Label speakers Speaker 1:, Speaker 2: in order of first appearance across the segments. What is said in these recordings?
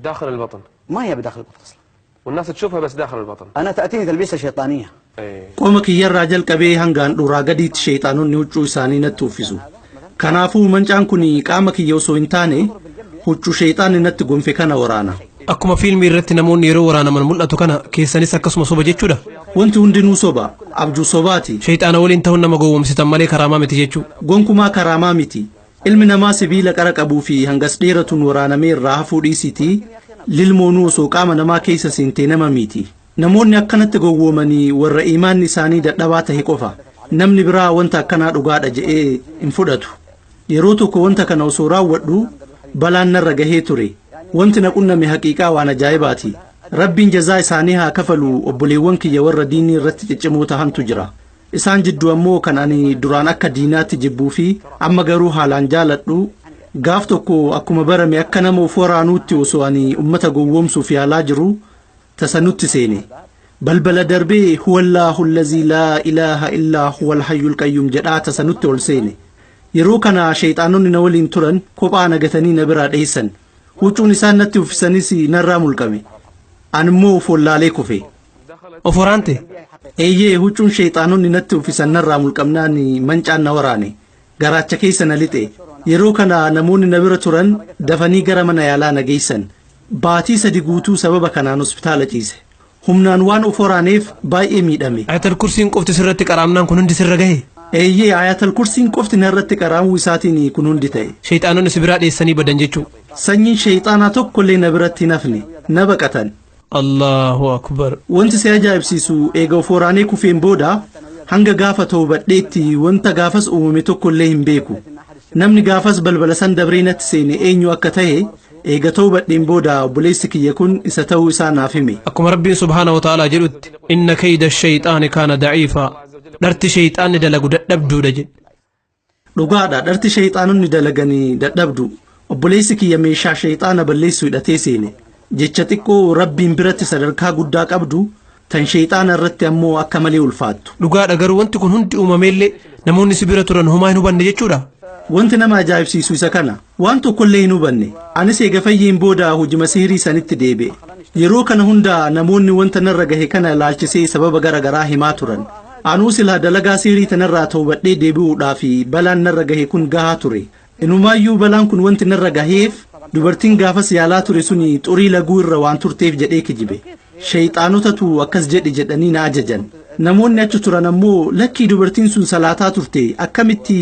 Speaker 1: داخل البطن.
Speaker 2: ما هي بداخل البطن اصلا.
Speaker 1: والناس تشوفها بس داخل البطن.
Speaker 2: انا تاتيني تلبيسه شيطانيه.
Speaker 1: ايه.
Speaker 3: Qoma kiyyarraa jalqabee hanga handhuuraa gadiitti sheexaanonni huccuu isaanii natti uffisu. Kanaafuu mancaan kun qaama kiyya osoo hin taane huccuu sheexaanni natti gonfe kana waraana.
Speaker 4: Akkuma fiilmii irratti namoonni yeroo waraanaman mul'atu kana keessanis akkasuma soba jechuudha.
Speaker 3: Wanti hundinuu soba, abjuu sobaati.
Speaker 4: Sheexaana waliin ta'uun nama gowwoomsitan malee karaamaa miti jechuu.
Speaker 3: Gonkumaa karaamaa miti. Ilmi namaa sibiila qara qabuu fi hangas dheeratuun waraanamee irraa hafuu dhiisitii lilmoonuu osoo qaama namaa keessa seentee nama miti. Namoonni akkanatti gowwoomanii warra imaanni isaanii dadhabaa tahe qofa. Namni biraa wanta akkanaa dhugaadha je'ee hin fudhatu. Yeroo tokko wanta kana osoo raawwadhu balaan narra gahee ture. Wanti na qunname haqiiqaa waan ajaa'ibaati. Rabbiin jazaa isaanii haa kafalu, obboleewwan kiyya warra diinii irratti ciccimoo tahantu jira. Isaan jidduu ammoo kan ani duraan akka diinaatti jibbuu fi amma garuu haalaan jaaladhu, gaaf tokko akkuma barame akka nama of waraanuutti osoo ani ummata gowwoomsuuf yaalaa jiru tasa nutti seene. Balbala darbee huwallaahu allazii laa ilaaha illaa huwal hayyul qayyum jedhaa tasa nutti ol seene. Yeroo kana sheexaanonni na waliin turan kophaa nagatanii na biraa dheessan. Huccuun isaan natti uffisanis narraa mulqame. Ani immoo of wallaalee kufe.
Speaker 4: Of waraante?
Speaker 3: Eeyyee, huccuun sheexaanonni natti uffisan narraa mulqamnaan mancaan na waraane. Garaacha keessa na lixe. Yeroo kana namoonni na bira turan dafanii gara mana yaalaa na geessan. Baatii 3 guutuu sababa kanaan hospitaala ciise. Humnaan waan of waraaneef baay'ee miidhame.
Speaker 4: Ayatal kursiin qofti sirratti qaraamnaan kun hundi sirra gahe?
Speaker 3: Eeyyee, ayatal kursiin qofti narratti qaraamuu isaatiin kun hundi ta'e.
Speaker 4: Sheexaanonni si biraa dheessanii badan jechuu.
Speaker 3: Sanyiin sheexaanaa tokkollee na biratti hin hafne, na baqatan.
Speaker 4: Allahu akbar.
Speaker 3: Wanti si ajaa'ibsiisu eega of waraanee kufeen booda hanga gaafa toobadheetti wanta gaafas uumame tokkollee hin beeku. Namni gaafas balbala san dabree natti seene eenyu akka ta'e eega toobadheen booda obboleessi kiyya kun isa ta'uu isaa naaf hime.
Speaker 4: Akkuma Rabbiin subhaana wa ta'aalaa jedhutti, inna kayda shayxaani kaana daciifaa, dharti shayxaanni dalagu dadhabduudha jedhe.
Speaker 3: Dhugaadha, dharti shayxaanonni dalaganii dadhabdu. Obboleessi kiyya meeshaa shayxaana balleessu hidhatee seene. Jecha xiqqoo Rabbiin biratti sadarkaa guddaa qabdu tan shayxaana irratti ammoo akka malee ulfaattu.
Speaker 4: Dhugaadha, garuu wanti kun hundi uumameellee namoonni si bira turan homaa hin hubanne jechuudha.
Speaker 3: Wanti nama ajaa'ibsiisu isa kana. Waan tokkollee hin hubanne. Anis eega fayyeen booda hojii sihirii sanitti deebi'e. Yeroo kana hunda namoonni wanta narra gahe kana ilaalchisee sababa gara garaa himaa turan. Anuu silaa dalagaa sihirii tanarraa toobadhee deebi'uudhaaf balaan narra gahe kun gahaa ture. Inumaayyuu balaan kun wanti narra gaheef dubartiin gaafas yaalaa ture suni xurii laguu irra waan turteef jedhee kijibe. Shayxaanotatu akkas jedhe jedhanii na ajajan. Namoonni achi turan ammoo lakkii, dubartiin sun salaataa turte, akkamitti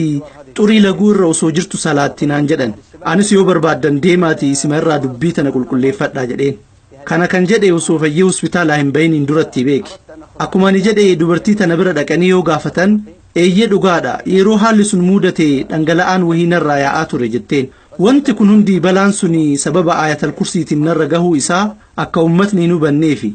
Speaker 3: xurii laguu irra osoo jirtu salaatti naan jedhan. Anis yoo barbaaddan deemaatii isima irraa dubbii tana qulqulleeffadhaa jedheen. Kana kan jedhe osoo fayyee hospitaalaa hin bahiniin duratti beeki. Akkuma ani jedhe dubartii tana bira dhaqanii yoo gaafatan, eeyyee dhugaadha, yeroo haalli sun mudate dhangala'aan wahii narraa yaa'aa ture jetteen. Wanti kun hundi balaan suni sababa ayatal kursiitiin narra gahuu isaa akka ummatni hin hubanneefi.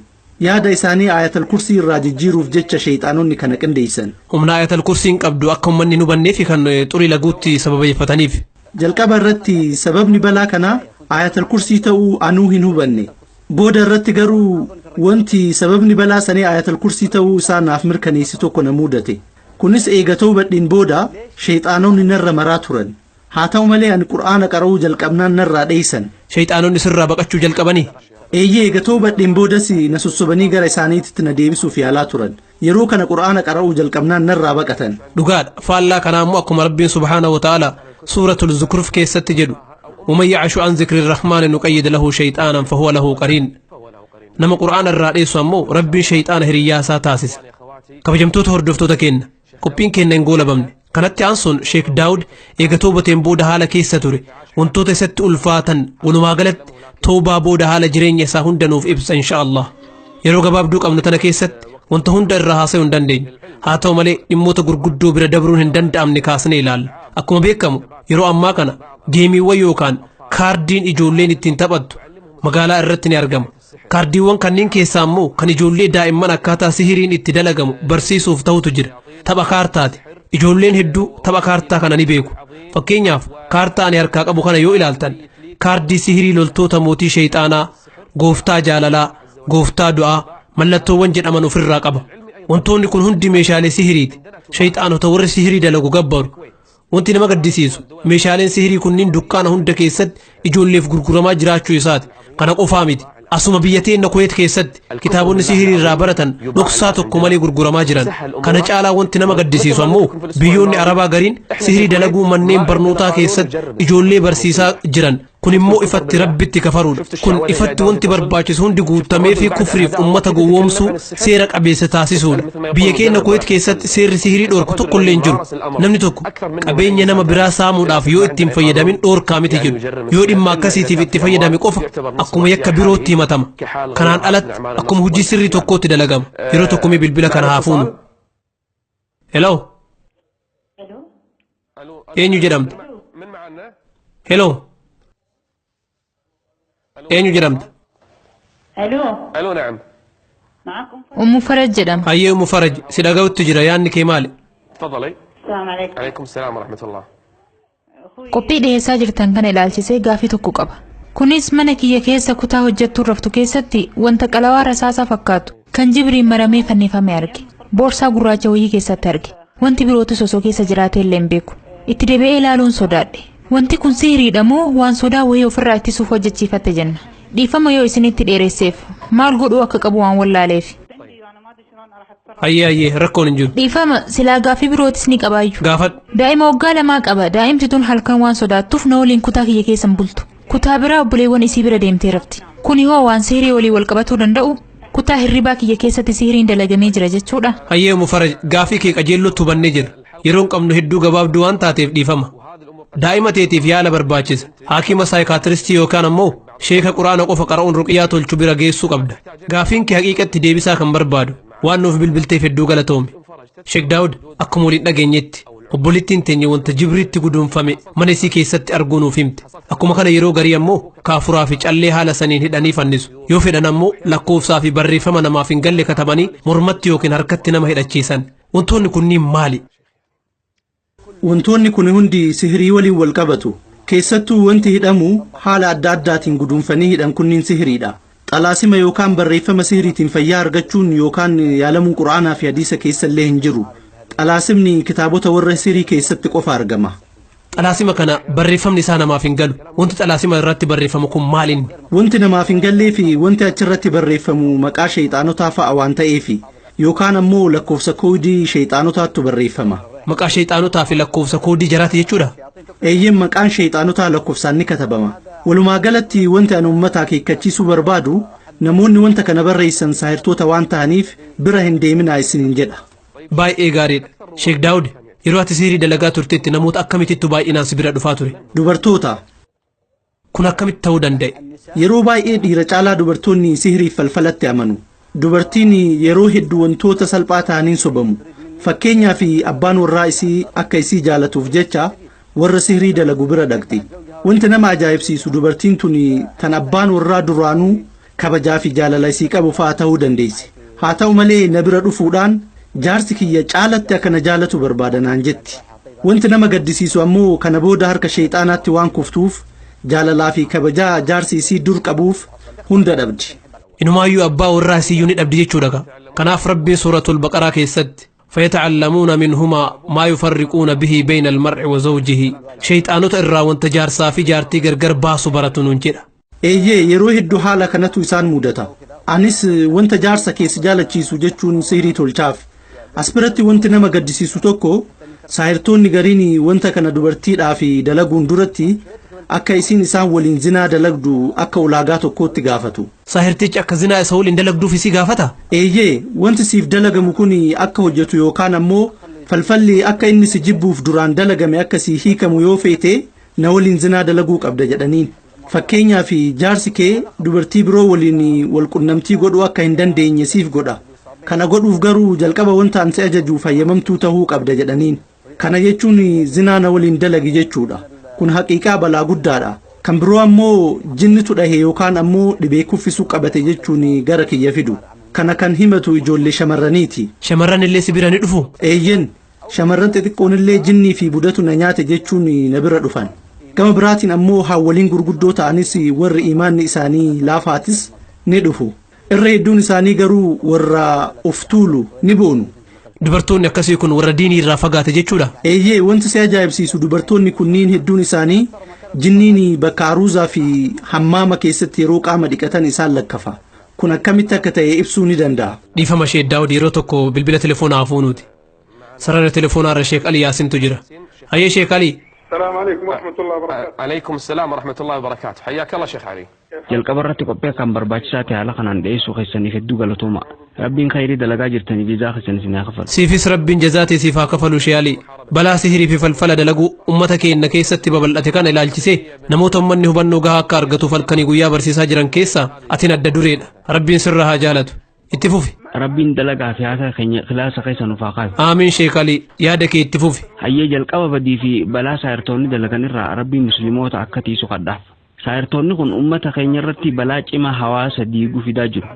Speaker 3: Yaada isaanii ayatal kursii irraa jijjiiruuf jecha sheexaanonni kana qindeessan.
Speaker 4: Humna ayatal kursiin qabdu akka ummanni hin hubanneefi kan xurii laguutti sababeeffataniif.
Speaker 3: Jalqaba irratti sababni balaa kanaa ayatal kursii ta'uu anuu hin hubanne. Booda irratti garuu wanti sababni balaa sanii ayatal kursii ta'uu isaa naaf mirkaneessi tokko na mudate. Kunis eega toobadheen booda sheexaanonni narra maraa turan. Haa ta'u malee ani qur'aana qara'uu jalqabnaan narraa dheessan.
Speaker 4: Sheexaanonni sirraa baqachuu jalqabanii?
Speaker 3: Eeyyee, eega toobadheen boodas na sossobanii gara isaaniitti na deebisuuf yaalaa turan. Yeroo kana qur'aana qara'uu jalqabnaan narraa baqatan.
Speaker 4: Dhugaadha. Faallaa kanaa immoo akkuma Rabbiin subhaanahu wa ta'aalaa suuratul Zukruf keessatti jedhu, ومن يعش عن ذكر الرحمن نقيد له شيطانا فهو له قرين. Nama qur'aana irraa dheessu ammoo Rabbiin shayxaana hiriyyaa isaa taasisa. Kabajamtoota hordoftoota keenya, qophiin keenya hin goolabamne. Kanatti aansuun Sheek Daawud eega toobateen booda haala keessa ture, wantoota isatti ulfaatan, walumaa galatti toobaa booda haala jireenya isaa hunda nuuf ibsa insha Allah. Yeroo gabaabduu qabnu tana keessatti wanta hunda irraa haasa'uu hin dandeenyu. Haa ta'u malee dhimmoota gurguddoo bira dabruun hin danda'amne kaasnee ilaalla. Akkuma beekamu yeroo ammaa kana geemiiwwan yookaan kaardiin ijoolleen ittiin taphattu magaalaa irratti ni argama. Kaardiiwwan kanneen keessaa immoo kan ijoollee daa'imman akkaataa sihiriin itti dalagamu barsiisuuf ta'utu jira. Tapha kaartaati. Ijoolleen hedduu tapha kaartaa kana ni beeku. Fakkeenyaaf kaartaa ani harkaa qabu kana yoo ilaaltan, kaardii sihirii loltoota mootii sheexaanaa, gooftaa jaalalaa, gooftaa du'aa mallattoowwan jedhaman ofirraa qaba. Wantoonni kun hundi meeshaalee sihiriiti. Sheexaanota warri sihirii dalagu gabbaru. Wanti nama gaddisiisu meeshaaleen sihirii kunniin dukkaana hunda keessatti ijoolleef gurguramaa jiraachuu isaati. Kana qofaa miti. Asuma biyya teenna Kuweet keessatti kitaabonni sihirii irraa baratan dhoksaa tokko malee gurguramaa jiran. Kana caalaa wanti nama gaddisiisu ammoo biyyoonni Arabaa gariin sihirii dalaguu manneen barnootaa keessatti ijoollee barsiisaa jiran. Kun immoo ifatti Rabbitti kafaruudha. Kun ifatti wanti barbaachisu hundi guutamee fi kufriif ummata gowwoomsuu seera qabeessa taasisuudha. Biyya keenya Kuweet keessatti seerri sihirii dhorku tokko illee hin jiru. Namni tokko qabeenya nama biraa saamuudhaaf yoo itti hin fayyadamin dhorkaa miti jedhu. Yoo dhimma akkasiitiif itti fayyadame qofa akkuma yakka birootti himatama. Kanaan alatti akkuma hojii sirrii tokkootti dalagama. Yeroo tokko mee bilbila kana haa fuunu. Hello. Eenyu jedhamta? Hello. Eenyu jedhamta?
Speaker 5: الو.
Speaker 1: الو، نعم.
Speaker 5: معكم.
Speaker 6: Ummu Faraj jedhama.
Speaker 4: Hayyee Ummu Faraj, si dhaga'utti jira, yaadni kee maali?
Speaker 1: تفضلي.
Speaker 5: السلام عليكم.
Speaker 1: عليكم السلام ورحمة الله.
Speaker 6: Qophii dhiyeessaa jirtan kana ilaalchisee gaafii tokko qaba. Kunis mana kiyya keessa kutaa hojjettuun raftu keessatti wanta qalawaa rasaasaa fakkaatu kan jibriin maramee fannifame arge. Boorsaa gurraacha wayii keessatti arge. Wanti birootis osoo keessa jiraatee illee hin beeku. Itti deebi'ee ilaaluun sodaadhe. Wanti kun sihiriidha moo waan sodaa wayii ofirraa ittisuuf hojjechiifatte jenna. Dhiifama yoo isinitti dheeresseef, maal godhuu akka qabu waan wallaaleef.
Speaker 4: Hayyee hayyee, rakkoon hin jiru.
Speaker 6: Dhiifama, silaa gaafii birootis ni qabaayyuu.
Speaker 4: Gaafadhu.
Speaker 6: Daa'ima waggaa 2 qaba. Daa'imti tun halkan waan sodaattuuf na waliin kutaa kiyya keessa hin bultu. Kutaa biraa obboleewwan isii bira deemtee rafti. Kuni hoo waan sihirii walii wal qabatuu danda'u? Kutaa hirribaa kiyya keessatti sihiriin dalagamee jira jechuudha.
Speaker 4: Hayyee Ummu Faraj, gaafii kee qajeellotti hubannee jira. Yeroon qabnu hedduu gabaabduu waan taateef dhiifama. Daa'ima teetiif yaala barbaachisa. Haakima saayikaatiristii yookaan ammoo sheeka quraana qofa qara'uun ruqiyyaa tolchu bira geessuu qabda. Gaafiin kee haqiiqatti deebisaa kan barbaadu. Waan nuuf bilbilteef hedduu galatoomi. Sheek Daawud, akkuma waliin dhageenyetti obboleettiin teenya wanta jibriitti guduunfame mana isii keessatti arguu nuuf himte. Akkuma kana yeroo garii ammoo kaafuraa fi callee haala saniin hidhanii fannisu. Yoo fedhan ammoo lakkoofsaa fi barreeffama namaaf hin galle katabanii mormatti yookiin harkatti nama hidhachiisan. Wantoonni kunniin maali?
Speaker 3: Wantoonni kun hundi sihirii waliin wal qabatu. Keessattuu wanti hidhamu haala adda addaatiin guduunfanii hidhan kunniin sihiriidha. Xalaasima yookaan barreeffama sihiriitiin fayyaa argachuun yookaan yaalamuun quraanaa fi hadiisa keessa illee hin jiru. Xalaasimni kitaabota warra sihirii keessatti qofa argama.
Speaker 4: Xalaasima kana barreeffamni isaa namaaf hin galu. Wanti xalaasima irratti barreeffamu kun maal inni?
Speaker 3: Wanti namaaf hin gallee fi wanti achirratti barreeffamu maqaa sheexaanotaa fa'a waan ta'eefi yookaan ammoo lakkoofsa koodii sheexaanotaattu barreeffama.
Speaker 4: Maqaa sheexaanotaa fi lakkoofsa koodii jaraati jechuudha?
Speaker 3: Eeyyeen, maqaan sheexaanotaa lakkoofsaan ni katabama. Walumaa galatti wanti ani uummata akeekkachiisuu barbaadu, namoonni wanta kana barreessan saahirtoota waan ta'aniif bira hin deeminaa isiniin jedha.
Speaker 4: Baay'ee gaariidha. Sheek Daawud, yeroo ati sihirii dalagaa turtetti namoota akkamitittu baay'inaan si bira dhufaa ture?
Speaker 3: Dubartoota.
Speaker 4: Kun akkamitti ta'uu danda'e?
Speaker 3: Yeroo baay'ee dhiira caalaa dubartoonni sihiriif falfalatti amanu. Dubartiin yeroo hedduu wantoota salphaa ta'aniin sobamu. Fakkeenyaaf abbaan warraa isii akka isii jaalatuuf jecha warra sihirii dalagu bira dhaqxi. Wanti nama ajaa'ibsiisu dubartiin tun tan abbaan warraa duraanuu kabajaa fi jaalala isii qabu fa'aa ta'uu dandeessi. Haa ta'u malee na bira dhufuudhaan jaarsi kiyya caalatti akka na jaalatu barbaada naan jetti. Wanti nama gaddisiisu ammoo kana booda harka sheexaanaatti waan kuftuuf jaalalaa fi kabajaa jaarsi isii dur qabuuf hunda dhabdi.
Speaker 4: Inumaayyuu abbaa warraa isiyyuu ni dhabdi jechuudha. Kanaaf Rabbiin suuratul Baqaraa keessatti فيتعلمون منهما ما يفرقون به بين المرء وزوجه, shayxaanota irraa wanta jaarsaa fi jaartii gargar baasu baratu nuun jedha.
Speaker 3: Eeyyee, yeroo hedduu haala kanatu isaan mudata. Anis wanta jaarsa keessa jaalachiisu jechuun sihirii tolchaaf. As biratti wanti nama gaddisiisu tokko, saahirtoonni gariin wanta kana dubartiidhaa fi dalaguun duratti akka isiin isaan waliin zinaa dalagdu akka ulaagaa tokkootti gaafatu.
Speaker 4: Saahirtichi akka zinaa isa waliin dalagduuf isii gaafata?
Speaker 3: Eeyyee, wanti siif dalagamu kun akka hojjetu yookaan ammoo falfalli akka inni si jibbuuf duraan dalagame akka si hiikamu yoo feete na waliin zinaa dalaguu qabda jedhaniin. Fakkeenyaaf jaarsi kee dubartii biroo waliin wal qunnamtii godhuu akka hin dandeenye siif godha. Kana godhuuf garuu jalqaba wanta an si ajaju fayyamamtuu tahuu qabda jedhaniin. Kana jechuun zinaa na waliin dalagi jechuudha. Kun haqiiqaa balaa guddaadha. Kan biroo ammoo jinnitu dhahe yookaan ammoo dhibee kuffisuu qabate jechuun gara kiyya fidu. Kana kan himatu ijoollee shamarraniiti.
Speaker 4: Shamarran illee si bira ni dhufu?
Speaker 3: Eeyyen, shamarran xixiqqoon illee jinnii fi budatu na nyaate jechuun na bira dhufan. Gama biraatiin ammoo haawwaliin gurguddoo ta'anis warri imaanni isaanii laafaatis ni dhufu. Irra hedduun isaanii garuu warra of tuulu ni boonu.
Speaker 4: Dubartoonni akkasii kun warra diinii irraa fagaate jechuudha.
Speaker 3: Eeyyee, wanti si ajaa'ibsiisu dubartoonni kunniin hedduun isaanii Jinniin bakka aruuzaa fi hammaama keessatti yeroo qaama dhiqatan isaan lakkafa. Kun akkamitti akka ta'e ibsuu ni danda'a.
Speaker 4: Dhiifama Sheek Daawud, yeroo tokko bilbila telefoonaa fuunuuti. Sarara telefoonaa irra Sheek Ali Yaasintu jira. Hayyee Sheek Ali.
Speaker 7: السلام عليكم ورحمة الله وبركاته.
Speaker 1: عليكم السلام ورحمة الله وبركاته، حياك الله شيخ علي.
Speaker 8: Jalqaba irratti qophii akkaan barbaachisaa ta'e haala kanaan dhiyeessuu keessaniif hedduu galatooma. Rabbiin khayrii dalagaa jirtanii jazaa keessan isin haa kafalu.
Speaker 4: Siifis Rabbiin jazaatee siif haa kafalu Sheek Ali. Balaa sihirii fi falfala dalaguu ummata keenya keessatti babal'ate kana ilaalchisee namoota ummanni hubannoo gahaa akka argatuuf halkanii guyyaa barsiisaa jiran keessaa atin adda dureedha. Rabbiin sirra haa jaalatu. Itti fufi.
Speaker 8: Rabbiin dalagaa fi haasaa keenya ikhlaasa keessa nuuf haa kaayu.
Speaker 4: Aamiin Sheek Ali, yaada kee itti fufi.
Speaker 8: Hayyee, jalqaba badii fi balaa saayirtoonni dalagan irraa Rabbiin musliimoota akka tiisu kadhaaf. Saayirtoonni kun ummata keenya irratti balaa cimaa hawaasa diiguu fidaa jiru.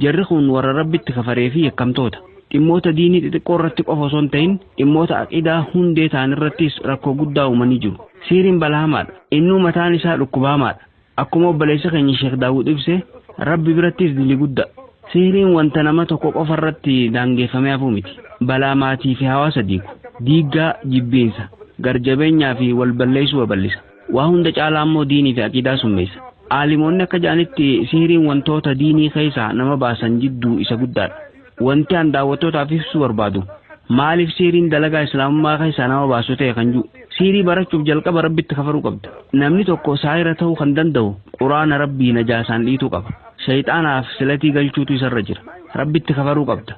Speaker 8: Jarri kun warra Rabbitti kafaree fi yakkamtoota. Dhimmoota diinii xixiqqoo irratti qofa osoo hin ta'in dhimmoota aqidaa hundee ta'an irrattis rakkoo guddaa uumanii jiru. Siiriin balaa hamaadha. Innuu mataan isaa dhukkuba hamaadha. Akkuma obboleessa keenya Sheekh Daawud ibse, Rabbi birattis dilii guddaa. Siiriin wanta nama tokko qofa irratti daangeffamee hafuu miti. Balaa maatii fi hawaasa diigu. Diiggaa, jibbiinsa, garjabeenyaa fi wal balleessuu babal'isa. Waa hunda caalaa immoo diinii fi aqidaa summeessa. Aalimoonni akka jedhanitti siiriin wantoota diinii keessaa nama baasan jidduu isa guddaadha. Wanti an daawwattootaaf ibsuu barbaadu, maaliif siiriin dalagaa islaamummaa keessaa nama baasu ta'e kan jiru. Siirii barachuuf jalqaba Rabbitti kafaruu qabda. Namni tokko saayira ta'uu kan danda'u quraana Rabbii najaasaan dhiituu qaba. Shayxaanaaf silatii galchuutu isarra jira. Rabbitti kafaruu qabda.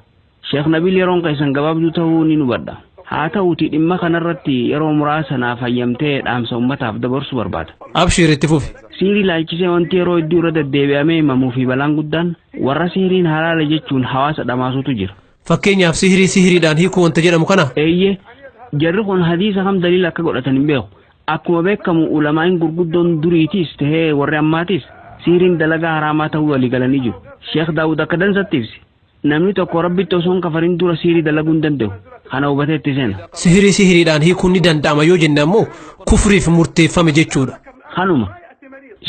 Speaker 8: Sheekh Nabil, yeroon keessan gabaabduu ta'uu ni hubadha. Haa ta'uuti dhimma kanarratti yeroo muraasa naaf hayyamtee dhaamsa ummataaf dabarsuu barbaada.
Speaker 4: Abshiir, itti fufi.
Speaker 8: Siirii ilaalchisee wanti yeroo hedduu irra deddeebi'amee himamuu fi balaan guddaan warra siiriin halaala jechuun hawaasa dhamaasutu jira.
Speaker 4: Fakkeenyaaf sihirii sihiriidhaan hiikuu wanta jedhamu kana.
Speaker 8: Eeyyee, jarri kun hadiisa kam daliila akka godhatan hin beeku. Akkuma beekamu ulamaa'in gurguddoon duriitis tahee warri ammaatis siiriin dalagaa haraamaa ta'uu walii galanii jiru. Sheekh Daawud akka dansatti ibsi. Namni tokko Rabbitti osoo hin kafarin dura siirii dalaguu hin danda'u. Kana hubatee itti seena.
Speaker 4: Sihirii sihiriidhaan hiikuun ni danda'ama yoo jenne ammoo kufriif murteeffame jechuudha.
Speaker 8: Kanuma.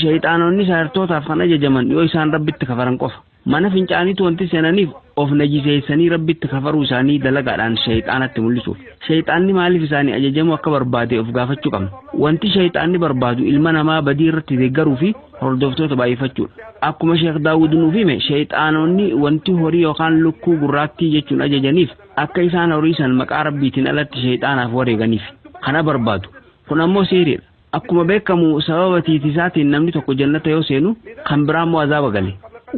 Speaker 8: Shayxaanonni saayirtootaaf kan ajajaman yoo isaan Rabbitti kafaran qofa. Mana fincaaniitu wanti seenaniif of najiseessanii Rabbitti kafaruu isaanii dalagaadhaan shayxaanatti mul'isuuf. Shayxaanni maaliif isaanii ajajamuu akka barbaade of gaafachuu qabna. Wanti shayxaanni barbaadu ilma namaa badii irratti deeggaruu fi hordoftoota baay'ifachuudha. Akkuma Sheekh Daawud nuuf hime, shayxaanonni wanti horii yookaan lukkuu gurraattii jechuun ajajaniif akka isaan horii san maqaa Rabbiitiin alatti shayxaanaaf wareeganiif. Kana barbaadu. Kun ammoo siiriidha. Akkuma beekamu sababa tiitisaatiin namni tokko jannata yoo seenu kan biraa immoo azaaba gale.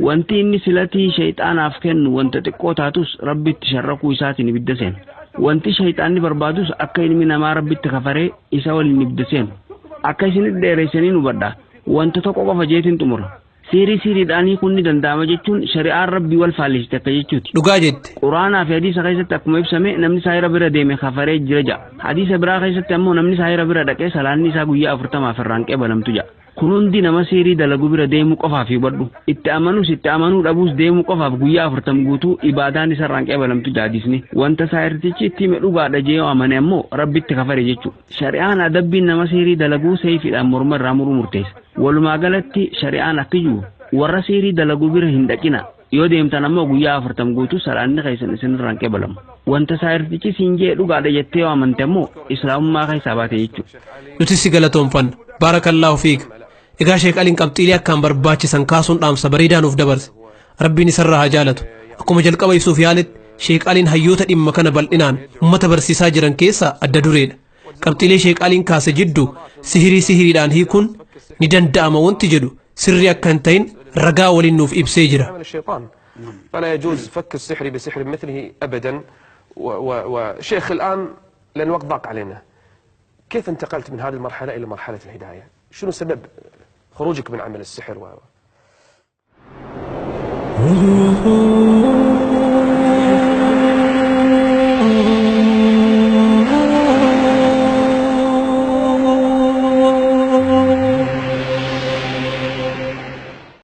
Speaker 8: Wanti inni silatii shayxaanaaf kennu wanta xiqqoo taatus Rabbitti sharrakuu isaatiin ibidda seena. Wanti shayxaanni barbaadus akka ilmi namaa Rabbitti kafaree isa waliin ibidda seenu. Akka isinitti dheereessanii hubadha. Wanta tokko qofa jeetiin xumura. Siirii siiriidhaan hiikuun ni danda'ama jechuun shari'aan Rabbii wal faalliste akka jechuuti.
Speaker 4: Dhugaa jette.
Speaker 8: Quraanaa fi hadiisa keessatti akkuma ibsame namni saayira bira deeme kafaree jira ja'a. Hadiisa biraa keessatti ammoo namni saayira bira dhaqee salaanni isaa guyyaa 40f irraan qeebalamtu ja'a. Kun hundi nama siirii dalagu bira deemuu qofaaf hubadhu. Itti amanuus itti amanuu dhabuus deemuu qofaaf guyyaa 40 guutuu ibaadaan isarraan qeebalamtu ja'a hadiisni. Wanta saayirtichi itti hime dhugaadha jee yoo amane ammoo Rabbitti kafare jechuudha. Shari'aan adabbiin nama siirii dalaguu seefiidhaan morma irraa muruu murteessa. Walumaa galatti shari'aan akka jiru warra siirii dalaguu bira hin dhaqina. Yoo deemtan ammoo guyyaa 40 guutuu salaanni keessan isinirraan qeebalamu. Wanta saayirtichi siin jee dhugaadha jettee yoo amante ammoo islaamummaa keessaa baate jechuudha.
Speaker 4: Nuti si galatoonfanna. Baarakallaahu fiik. Egaa Sheek Aliin qabxiilee akkaan barbaachisan kaasuun dhaamsa bareedaa nuuf dabarse. Rabbiin isarraa haa jaalatu. Akkuma jalqaba ibsuuf yaaletti Sheek Aliin hayyoota dhimma kana bal'inaan ummata barsiisaa jiran keessaa adda dureedha. Qabxiilee Sheek Aliin kaase jidduu sihirii sihiriidhaan hiikuun ni danda'ama wanti jedhu sirrii akka hin ta'in ragaa waliin nuuf ibsee jira.
Speaker 1: عمل الشيطان، فلا يجوز فك السحر بسحر مثله أبدا. وشيخ، الآن لأن الوقت ضاق علينا، كيف انتقلت من هذه المرحلة إلى مرحلة الهداية؟ شنو سبب خروجك من عمل السحر؟